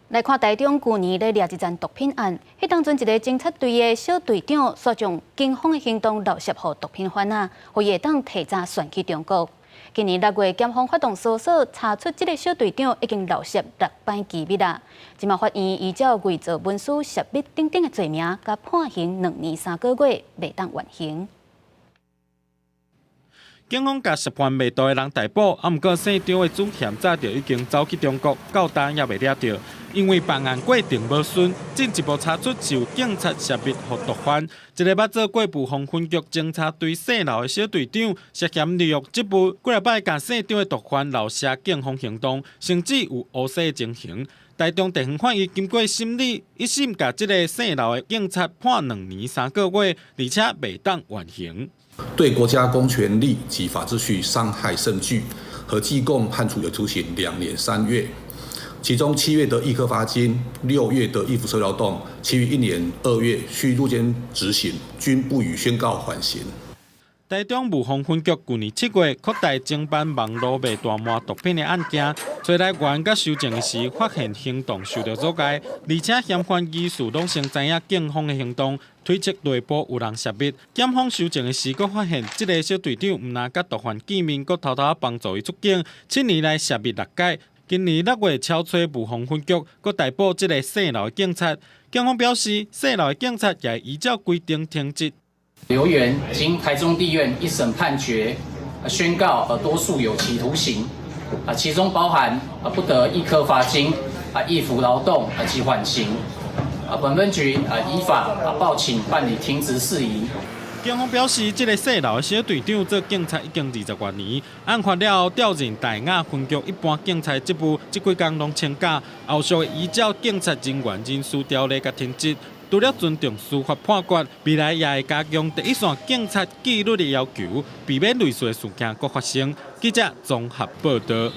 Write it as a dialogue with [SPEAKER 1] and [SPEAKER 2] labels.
[SPEAKER 1] 來看台中舊年咧掠一件毒品案，彼當陣一个偵察隊的小隊長，煞將警方的行動漏洩予毒品販仔，予伊會當提早竄去中國。今年6月，檢方發動搜索，查出這个小隊長已經漏洩六擺機密啦。這馬法院依照偽造文書、洩密等等的罪名，共判刑2年3個月，袂當緩刑。
[SPEAKER 2] 警方共涉犯賣毒的人逮捕，啊，毋過姓張的主嫌早就已經走去中國，到今猶未掠著。因為辦案過程無順，進一步查出是有警察洩密予毒販。一个捌做過霧峰分局偵查隊姓劉的小隊長，涉嫌利用職務，幾若擺共姓張的毒販漏洩警方行動，甚至有烏紗情形。台中地方法院經過審理，一審共這个姓劉的警察判2年3個月，而且袂當緩刑。
[SPEAKER 3] 對國家公權力及法秩序傷害甚巨，合計共判處有期徒刑2年3月，其中7月得易科罰金，6月得易服社會勞動，其餘1年2月須入監執行，均不予宣告緩刑。
[SPEAKER 2] 台中霧峰分局舊年7月擴大偵辦網路賣大麻毒品的案件，揣來源佮搜證時，發現行動受著阻礙，而且嫌犯疑似攏先知影警方的行動，推測內部有人洩密。檢方搜證的時，閣發現這个小隊長毋但佮毒販見面，閣偷偷幫助伊出境，7年來洩密六擺。今年6月，超揣霧峰分局，閣逮捕這个姓劉的警察。警方表示，姓劉的警察也依照規定停職。
[SPEAKER 4] 劉員經台中地院一審判決，宣告多數有期徒刑，啊，其中包含不得易科罰金、易服勞動及緩刑。本分局依法報請辦理停職事宜。
[SPEAKER 2] 警方表示，這个姓劉的小隊長做警察已經20多年，案發了後調任大雅分局一般警察職務，這幾工攏請假，後續會依照警察人員人事條例共停職。除了尊重司法判決，未來也會加強第一線警察紀律的要求，避免類似的事件閣發生。記者綜合報導。